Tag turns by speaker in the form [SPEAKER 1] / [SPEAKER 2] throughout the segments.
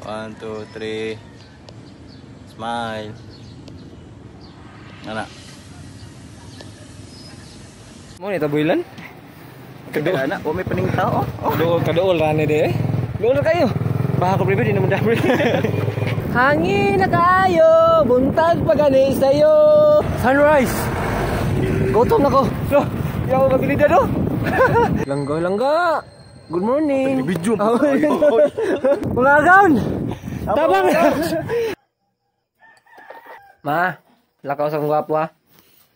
[SPEAKER 1] 1, 2, 3. Smile. Ana.
[SPEAKER 2] Mo ni Tabuilan?
[SPEAKER 1] Kadool ana, wa may paningta oh.
[SPEAKER 2] Kadool, kadool rani de eh. Dool kayo. Baka ko private di naman dami. Hangin na kayo, buntag pa gani sayo. Sunrise. Gutom na ko. So, yaw kabilida do. Langga langga. Good morning.
[SPEAKER 1] Video.
[SPEAKER 2] Mga agawn. Tabang. Ma, lakaw sa kong gwapo ha.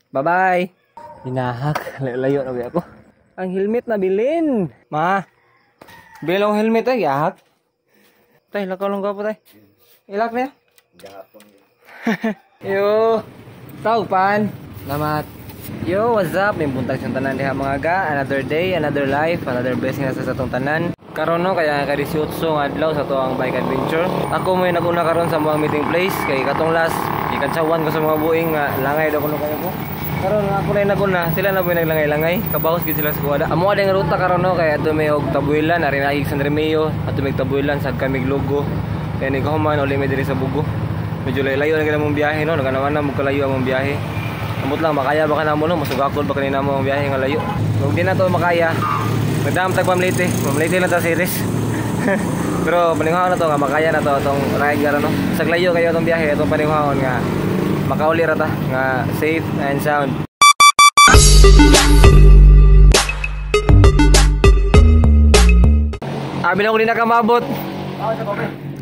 [SPEAKER 2] Bye-bye. Hinahak, layo na ba ako? Ang helmet na bilin. Ma, bilin akong helmet ay, yahak. Tay, lakaw lang gwapo tay. Ilak na ya? Yo, tawpan. Salamat. Yo, what's up? May buntag siyang tanan diha mga ga. Another day, another life, another blessing na sa atong tanan. Karon no, kaya ka 18 nga adlaw sa tuang bike adventure. Ako mo yung naguna karon sa mga meeting place kay katong last gikantsawan ko sa mga buing nga langay daw kuno kayo ko. Karon ako na yung naguna, sila na po yung naglangay-langay. Kabahos gid sila sa kuwada. Amo ading ruta karon no, kay adto may og Tabuilan, ari naig San Remeo, adto may Tabuilan sa kamig Lugo. Kaya ni kahuman uli may diri sa Bugo. Medyo layo na gid among biyahe no, naganaman na kalayo among biyahe. Amot lang makaya ba kanamo no, masugakol ba kanina mo ang biyahe nga layo. Kung di na to makaya, magdam tag pamlite, pamlite lang ta series. Pero paninghaon na to nga makaya na to atong ride karon no. Sa layo kayo atong biyahe, atong paninghaon nga makauli ra ta nga safe and sound. Abi na ko di na kamabot.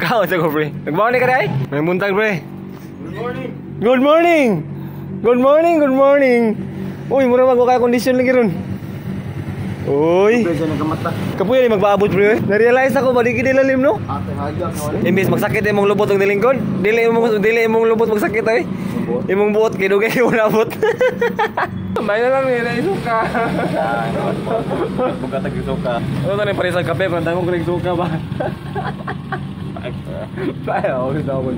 [SPEAKER 2] Kaon sa ko pre. Nagbaon ni ka dai? May buntag pre.
[SPEAKER 1] Good morning.
[SPEAKER 2] Good morning. Good morning, good morning. Uy, mura mag kaya kondisyon lagi ron. Uy. Kapuya ni magpaabot pre. Na-realize ako ba di gid lalim no?
[SPEAKER 1] Ate hayag wala.
[SPEAKER 2] Imbis magsakit imong lubot og nilingkod, dili imong lubot magsakit ay. Imong buot kay dugay mo naabot. May na lang nila isuka.
[SPEAKER 1] Bugatag isuka.
[SPEAKER 2] Ano na pare sa kape, pero damo ko isuka ba. Ay, okay daw ko.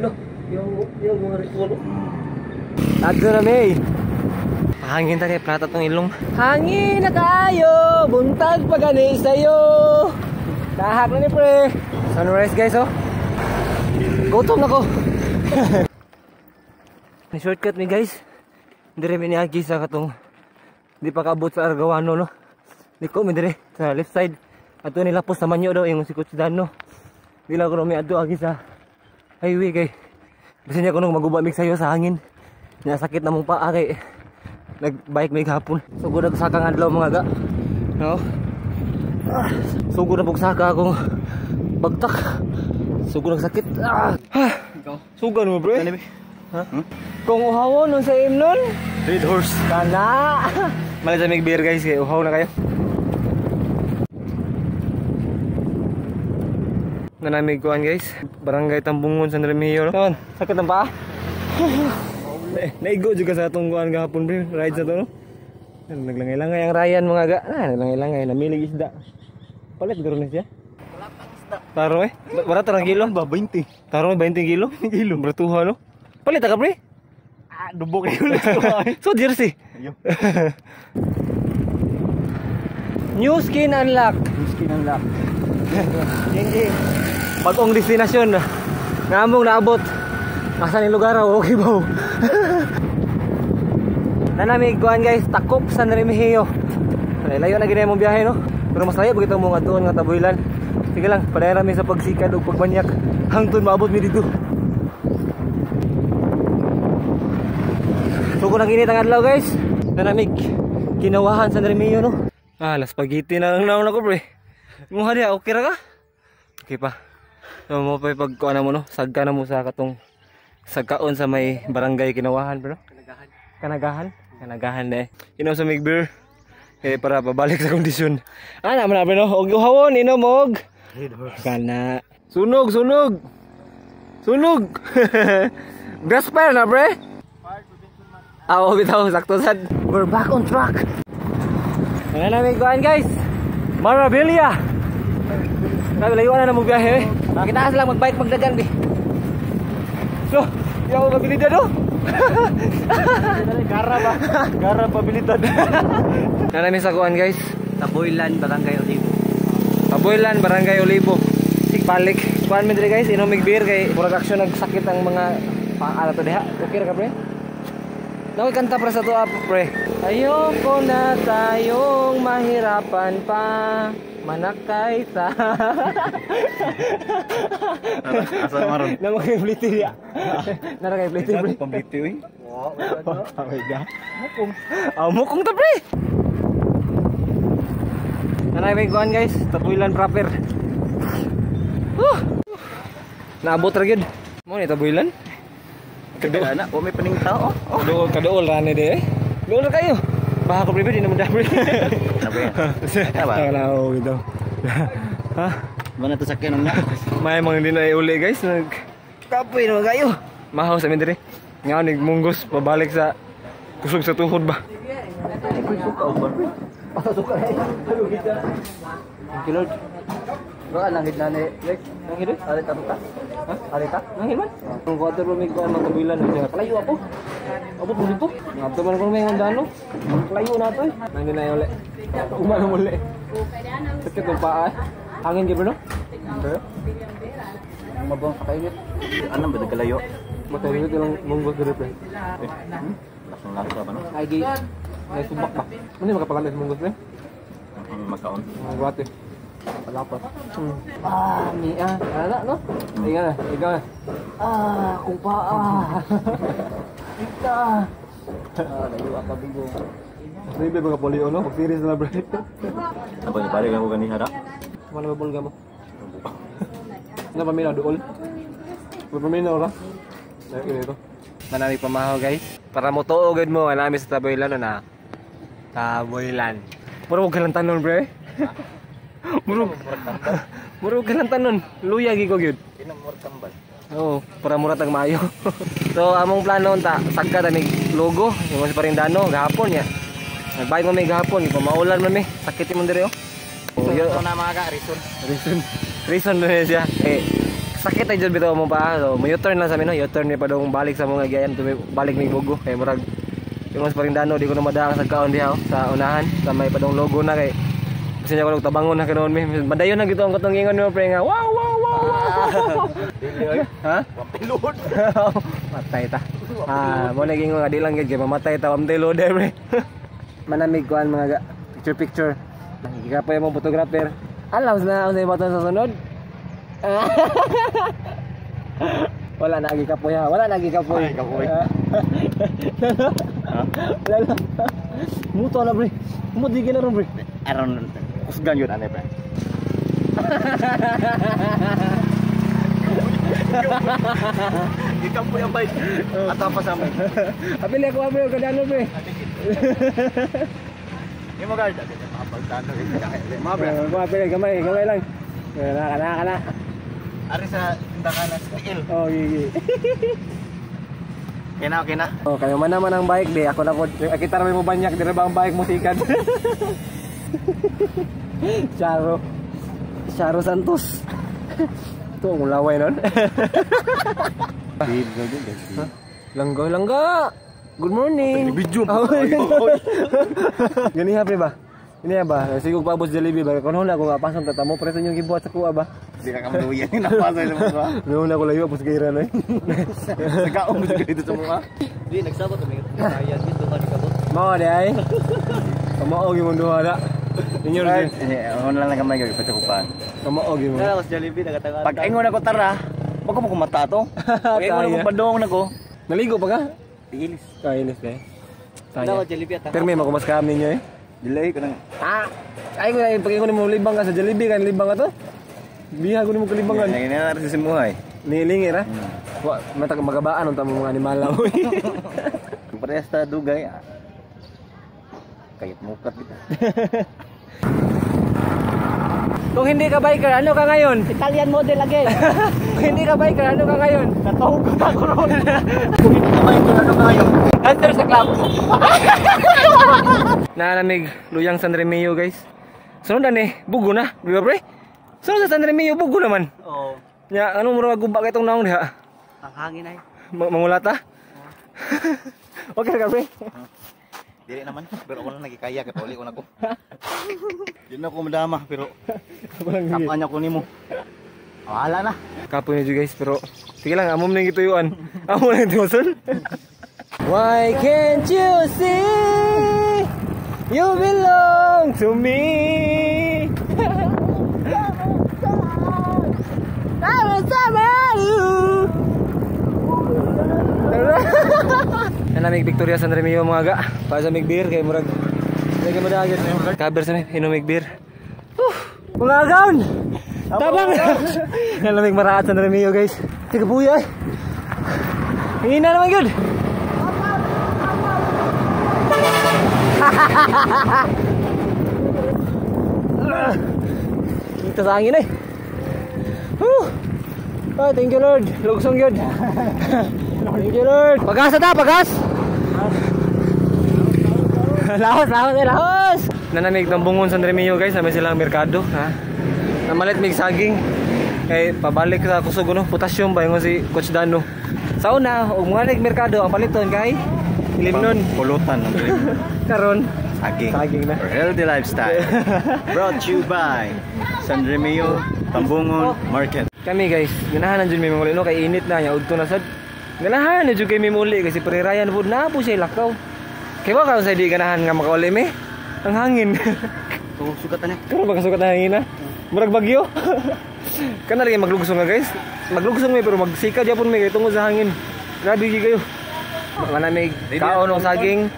[SPEAKER 2] Lo, yung mga ritual. Adto na may. Hangin ta kay plata tong ilong. Hangin na kayo, buntag pa gani sayo. Kahak na ni pre. Sunrise guys oh. Gutom na ko. Ni shortcut mi guys. Dire mi niagi sa katong di pa kaabot sa Argawano no. Liko mi dire sa left side. Ato ni lapos sa manyo daw ingon si Coach Dan no. Di lang ko mi adto agi sa highway kay bisan niya kuno maguba mig sayo sa hangin. Nasakit na mong paa kay nag-bike may hapon. Sugod og saka nga adlaw mga ga. No. Sugod na pug saka akong bagtak. Sugod og sakit. Ah. Sugod mo bro. Ha? Kung uhawon nun sa imnon,
[SPEAKER 1] Red horse.
[SPEAKER 2] Kana. Mali sa mig beer guys kay uhaw na kayo. Nanamig kuan guys. Barangay Tambungon San Remeo. No? Sakit ang paa. Naigo juga sa atong kuan gahapon bro. Ride sa to no. Naglangay-langay ang Ryan mga ga. Ah, naglangay-langay namilig isda. Palit garo na siya. Taro eh. Barato rang kilo
[SPEAKER 1] ba 20?
[SPEAKER 2] Taro 20 kilo. Kilo beratuha no. Palit ka pre?
[SPEAKER 1] Ah, dubok kayo.
[SPEAKER 2] So jersey.
[SPEAKER 1] Ayo.
[SPEAKER 2] New skin unlock.
[SPEAKER 1] New skin unlock.
[SPEAKER 2] Hindi. Bagong destinasyon. Namong naabot. Asa ni lugar oh, okay ba? Nanamig kuan guys, takop San Remigio. Layo na gid imong biyahe no. Pero mas layo bagito mo nga doon nga Tabuilan. Sige lang, padayon mi sa pagsikad ug pagbanyak hangtod maabot mi didto. Sugo na ginit ang adlaw guys. Nanamig Kinawahan San Remigio no. Ah, las spaghetti na ang naon ako pre. Muha diha, okay ra ka? Okay pa. So mo pa pag kuan mo no, sagka na mo sa katong sagkaon sa may barangay Kinawahan bro.
[SPEAKER 1] Kanagahan.
[SPEAKER 2] Kanagahan? Kanagahan na eh. Inom sa mig beer. Eh para pabalik sa kondisyon. Ana man na no, og uhawon inom og
[SPEAKER 1] Red horse.
[SPEAKER 2] Kana. Sunog, sunog. Sunog. Grass fire na pre. Ah, oh, bitaw sakto sad. We're back on track. Ano na may kuan guys? Marabilia. Grabe layo na mo biyahe eh. Makitaas lang magbike magdagan bi. So, di ako kabilidad oh.
[SPEAKER 1] Gara ba? Gara pabilidad.
[SPEAKER 2] Nanami sa kuan guys.
[SPEAKER 3] Tabuilan, Barangay Olivo.
[SPEAKER 2] Tabuelan, Barangay Olivo. Sig balik. Kuan mi diri, guys, inom mig beer kay murag aksyon nagsakit ang mga paa na to diha. Okay ra ka, pre? Naway kanta pre sa tuwa, pre. Ayoko na tayong mahirapan pa. Manakay sa
[SPEAKER 1] Asa maron?
[SPEAKER 2] Namo kay pliti diya. Nara kay pliti, pre.
[SPEAKER 1] Pambliti uy.
[SPEAKER 2] Oh my God. Mukong. Ah, mukong ta, pre. Nanay may kuan, guys, Tabuelan proper. Huh. Naabot ra gyud. Mo ni Tabuelan.
[SPEAKER 1] Kada na, wa may paning tao.
[SPEAKER 2] Oh. Kaduol kaduol ra ni di eh. Duol ra kayo. Baka ko, pre, di naman pre.
[SPEAKER 1] Ano ba yan? Tama.
[SPEAKER 2] Tama gitu. Ha?
[SPEAKER 1] Mana to sakyan na?
[SPEAKER 2] May mga hindi na iuli, guys. Nag kapoy naman kayo. Mahaw sa amin diri. Nga nig munggos pabalik sa kusog sa tuhod ba. Thank you, Lord.
[SPEAKER 1] Baka langit na ni Lex.
[SPEAKER 2] Nangin doy?
[SPEAKER 1] Arita to ka?
[SPEAKER 2] Ha? Arita? Nangin man? Ang water mo may kuan mga Tabuelan siya. Palayo ako. Abo po dito. Ngabto man ko may ngandano. Palayo na to eh. Nangin na uli. Umano muli. Sakit ng paa. Hangin gyud no?
[SPEAKER 1] Ang mabang sa kainit. Anong ba nagkalayo?
[SPEAKER 2] Matay dito lang munggos diri, pre.
[SPEAKER 1] Eh, Lasang lasa ba no?
[SPEAKER 2] Ay gi. Ay subak ba? Ano yung makapangalan sa munggos, pre?
[SPEAKER 1] Ang magkaon.
[SPEAKER 2] Mga guwate. Palapas. Ah, ni ah. Ano no? Ikaw na, ikaw na. Ah, kung paa. Ika.
[SPEAKER 1] Ah, layo ka bigo.
[SPEAKER 2] May mga polio no? Pag series na, pre.
[SPEAKER 1] Ako ni pare ko gani hara.
[SPEAKER 2] Mana ba bulga mo? Ano pa mina dool? Paminaw ra. Ay, ito. Manami pamahaw, guys. Para mo tuo gud mo nami sa Tabuelan no na. Tabuelan. Muro og kalantanon, pre. Muro muro kalantanon. Luya gi ko gyud.
[SPEAKER 1] Kinamor tambal.
[SPEAKER 2] Oo, para mura tag maayo. So among plano unta, sagka ta mig logo, yung sa Parindano gahapon ya. Nagbike mo may gahapon, maulan man mi. Sakit mo diri oh. Oh,
[SPEAKER 1] Ito na mga ka, reason.
[SPEAKER 2] Reason. Reason na siya. Eh, sakit ay jud bitaw mo pa. So, mo U-turn lang sa amin, no? U-turn ni pa dong balik sa mga giyan, balik mig Bugo. Kay murag yung mas Parindano, di ko na madaang sa kaon diha oh, sa unahan, sa may padong logo na kay kasi niya ko tabangon na kanoon mi. Madayon na gito ang katong ingon mo, pre, nga wow wow wow wow. Ha?
[SPEAKER 1] Pilod.
[SPEAKER 2] Matay ta. Ah, mo na gingon nga di lang gid kay mamatay ta amday loader, pre. Manamig kuan mga ga, picture picture. Nakikikapoy mo photographer. Alam na ang sa baton sa sunod. Wala na gikapoy ha. Wala na gikapoy.
[SPEAKER 1] Ay, kapoy.
[SPEAKER 2] Wala na. Muto na, pre. Muto di na ron, pre.
[SPEAKER 1] Aron kusgan yun ane pre. Gikapoy ang bike. Ato pa sa amin.
[SPEAKER 2] Apili ako apili kadano, pre.
[SPEAKER 1] Yung mga guard, mapagtano mga pre.
[SPEAKER 2] Mga pre, gamay, gamay lang. Kana kana kana.
[SPEAKER 1] Ari sa tindakan na steel.
[SPEAKER 2] Oh, gigi.
[SPEAKER 1] Okay na, okay na.
[SPEAKER 2] Oh, kayo man naman ang bike di. Ako na po. Kita ra mo banyak dire ba ang bike mo sikat. Charo. Charo Santos. Ito ang laway nun. Langga, langga. Good morning.
[SPEAKER 1] Video.
[SPEAKER 2] Oh, Ganiha pre ba? Ganiha ba? Sigog pa boss Jollibee ba? Kuno na ako nga pasong tatamo pre sa inyong gibuhat sa kuha ba?
[SPEAKER 1] Di ka kamaluyan. Napasa sa mukha.
[SPEAKER 2] Noon ako layo apos gaira no.
[SPEAKER 1] Sa kaong mo dito sa mukha. Di, nagsabot kami. Kaya dito ka kabot.
[SPEAKER 2] Mao di ay. Kamao gyud mong duha na. Inyo rin.
[SPEAKER 1] Ano lang lang gamay gagawin pa sa kupan.
[SPEAKER 2] Kamao gyud mo.
[SPEAKER 1] Mas Jollibee nagatagan. Pag ingon ako tara, bago mo kumata to. Pag ingon ako padong nako.
[SPEAKER 2] Naligo pa ka?
[SPEAKER 1] Ilis.
[SPEAKER 2] Kainis eh. Tanya.
[SPEAKER 1] Jollibee ata.
[SPEAKER 2] Pero may makumaskam ninyo eh.
[SPEAKER 1] Delay ko nang.
[SPEAKER 2] Ah! Ay ko na pag ingon mo libang ka sa Jollibee kan libang ka to. Biha ko nimo kalibangan.
[SPEAKER 1] Ngayon na rin sa simuhay.
[SPEAKER 2] Nilingi ra. Wa mata magabaan unta mo mga animal oy.
[SPEAKER 1] Parehas ta dugay. Ah. Kayat mukat kita.
[SPEAKER 2] Kung hindi ka biker, ano ka ngayon?
[SPEAKER 1] Italian model again.
[SPEAKER 2] Kung hindi ka biker, ano ka ngayon?
[SPEAKER 1] Natawag ko ako ron. Kung hindi ka biker, ano ka ngayon?
[SPEAKER 2] Answer sa club. Nalamig luyang San Remio, guys. Sunod na ni, bugo na, di ba, pre? Sunod sa San Remio, bugo naman.
[SPEAKER 1] Oo.
[SPEAKER 2] Nya, ano mo guba kay itong naong diha?
[SPEAKER 1] Ang hangin ay.
[SPEAKER 2] Mangulata? Okay ka, pre?
[SPEAKER 1] Dili naman, pero ako lang nagikaya kay pauli ko na ko. Di na ko madama pero kapan niya ko nimo. Wala na.
[SPEAKER 2] Kapoy na guys, pero sige lang, amom na yung gituyuan. Amo na yung tiwason. Why can't you see you belong to me? Nanamig Victoria San Remio mga ga. Para sa mig beer kay murag. Lagi mo dagit. Cover sa mi hinumig beer. Mga agaon. Tabang. Nanamig maraat San Remio guys. Tiga buya eh. Hina naman yun. Kita sa angin eh. Whew. Oh, thank you Lord. Lugsong yun. Thank you Lord. Pagas na ta, pagas. Laos, laos, eh, laos. Nanamig ng bungon San Remio guys, namin silang merkado, ha. Namalit mig saging. Kay pabalik sa kusog no, potassium ba ingon si Coach Dano. Sa una, og mga merkado ang paliton kay ilimnon,
[SPEAKER 1] Pulutan ng
[SPEAKER 2] karon
[SPEAKER 1] saging.
[SPEAKER 2] Saging na.
[SPEAKER 1] For healthy lifestyle. Brought to you by San Remio Tambungon Market.
[SPEAKER 2] Kami guys, ganahan na jud mi muli no kay init na nya udto na sad. Ganahan na jud kay mi muli kasi prerayan pud na po siya lakaw. Kay ba karon sa di ganahan nga makauli mi? Ang hangin.
[SPEAKER 1] So, sugatan niya.
[SPEAKER 2] Karon ba kasukat ang hangin na? Murag bagyo. Kana lagi maglugsong nga guys. Maglugsong mi pero magsika gyapon mi kay tungod sa hangin. Grabe gyud kayo. Manamig kaon og saging.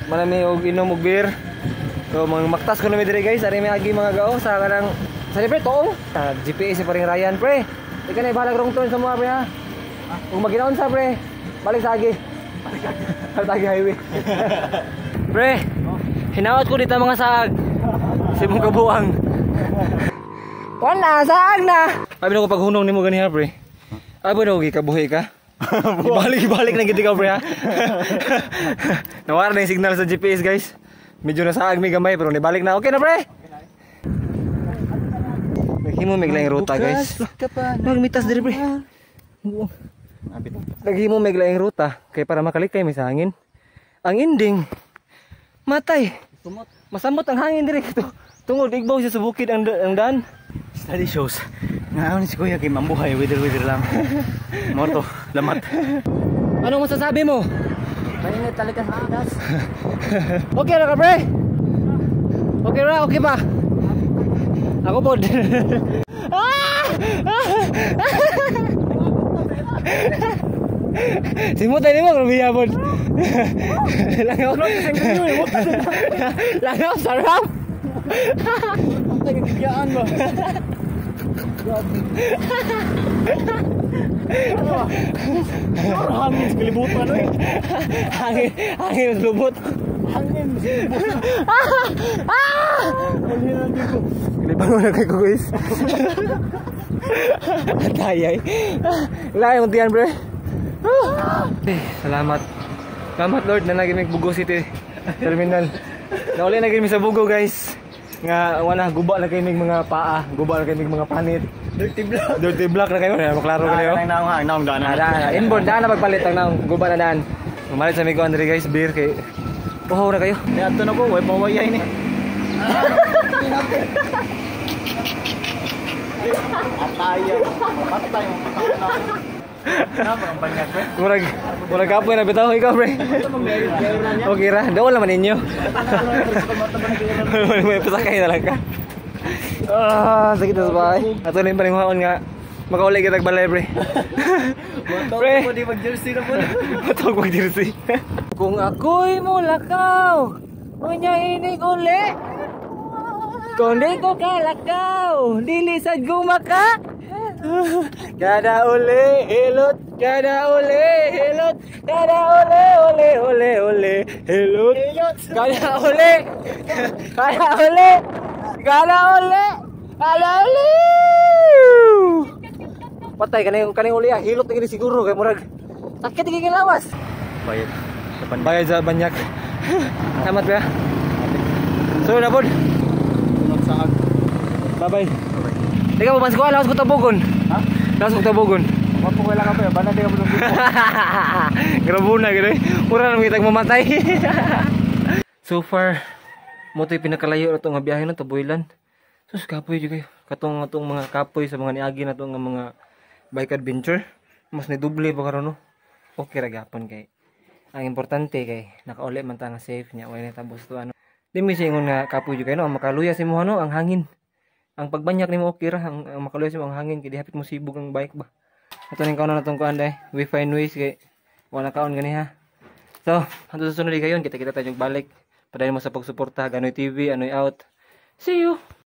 [SPEAKER 2] Manamig og inom og beer. So mga maktas ko na mi dire guys, ari mi agi mga gao sa kanang sa pre toong. GPS si paring Ryan pre. Ika na ibalag rong turn sa mga pre ha. Kung maginaon sa pre, balik sa agi. Balik sa agi highway. Pre, hinawat ko dito mga saag. Simong kabuang. Wala, saag na. Abi na ko paghunong nimo ganiha pre. Abi na ko gikabuhi ka. Ibalik na gid ka pre ha. Nawara na yung signal sa GPS guys. Medyo nasaag mi gamay pero nibalik na. Okay na pre. Naghimo mig laing ruta guys. Magmitas diri pre. Naghimo mig laing ruta kay para makalikay mi sa hangin. Ang ending matay. Masamot ang hangin diri to. Tungod igbaw siya sa bukid ang daan.
[SPEAKER 1] Study shows. Ngaon si Kuya kay mambuhay, wither-wither lang. Morto, lamat.
[SPEAKER 2] Anong masasabi mo?
[SPEAKER 1] Mainit talaga sa adas.
[SPEAKER 2] Okay ra ka pre? Okay ra, okay ba? Ako pod. Simot ay nimo grabe pod. Langaw. Langaw sarap.
[SPEAKER 1] Tagagiyaan ba? Hangin sa kalibutan eh.
[SPEAKER 2] Hangin, hangin sa lubot.
[SPEAKER 1] Hangin sa kalibutan.
[SPEAKER 2] Kalibangon na kay ko guys. Atayay. Wala yung tiyan pre. Eh, salamat. Salamat Lord na naging Bugo City Terminal. Nauli na gid mi sa Bugo guys. Nga wala guba na kay mig mga paa, guba na kay mig mga panit.
[SPEAKER 1] Dirty black.
[SPEAKER 2] Dirty black na kayo, maklaro kayo.
[SPEAKER 1] Ang naong, ang naong daan.
[SPEAKER 2] Daan, inbound daan na pagpalit ang naong, guba na daan. Mamalit sa migo Andre guys, beer kay uhaw na kayo.
[SPEAKER 1] Ato na ko, way pawayay ni. Ataya, patay mo.
[SPEAKER 2] Murag, murag kapoy na bitaw ikaw pre. Okay ra, doon naman ninyo. May pasakay na lang ka. Ah, sakit na sa bahay. Ato na yung paningwaon nga. Makauli kita balay pre. Pre,
[SPEAKER 1] di mag-jersey na po.
[SPEAKER 2] Matawag mag-jersey. Kung ako'y mulakaw, unya inig uli. Kung di ko kalakaw, dili sad gumaka. Kada uli, hilot. Kada uli, hilot. Kada uli, uli, uli, uli, hilot. Kada uli, kada uli, kada uli, kada uli. Patay kaning kaning uli ah, hilot na gini siguro kay murag sakit gini lawas.
[SPEAKER 1] Bayad.
[SPEAKER 2] Bayad sa banyak. Salamat ba? So na pod. Bye bye. Teka mo ko lawas ko tabugon.
[SPEAKER 1] Ha?
[SPEAKER 2] Lawas ko tabugon.
[SPEAKER 1] Mapo ko lang pa, bana di ka mo.
[SPEAKER 2] Grabo na gid. Mura na mitag mamatay. So far, mao to'y pinakalayo na nga biyahe no, Tabuelan. Sus, kapoy jud kayo. Katong atong mga kapoy sa mga niagi na nga mga bike adventure. Mas ni doble pa karon no. Okay ra gyapon kay ang importante kay nakauli man ta nga safe nya, way natabo to ano. Di mi ingon nga kapoy jud kayo no, ang makaluya sa imo no, ang hangin. Ang pagbanyak nimo okay ra, ang makaluya sa imo ang hangin kay di hapit mo sibog ang bike ba. Ato ning kaon na natong kuan day. We find ways kay wala kaon gani ha. So, hangtod sa sunod kayon, kita-kita tayo balik. Padayon mo sa pagsuporta, Ganoy TV, Anoy out. See you.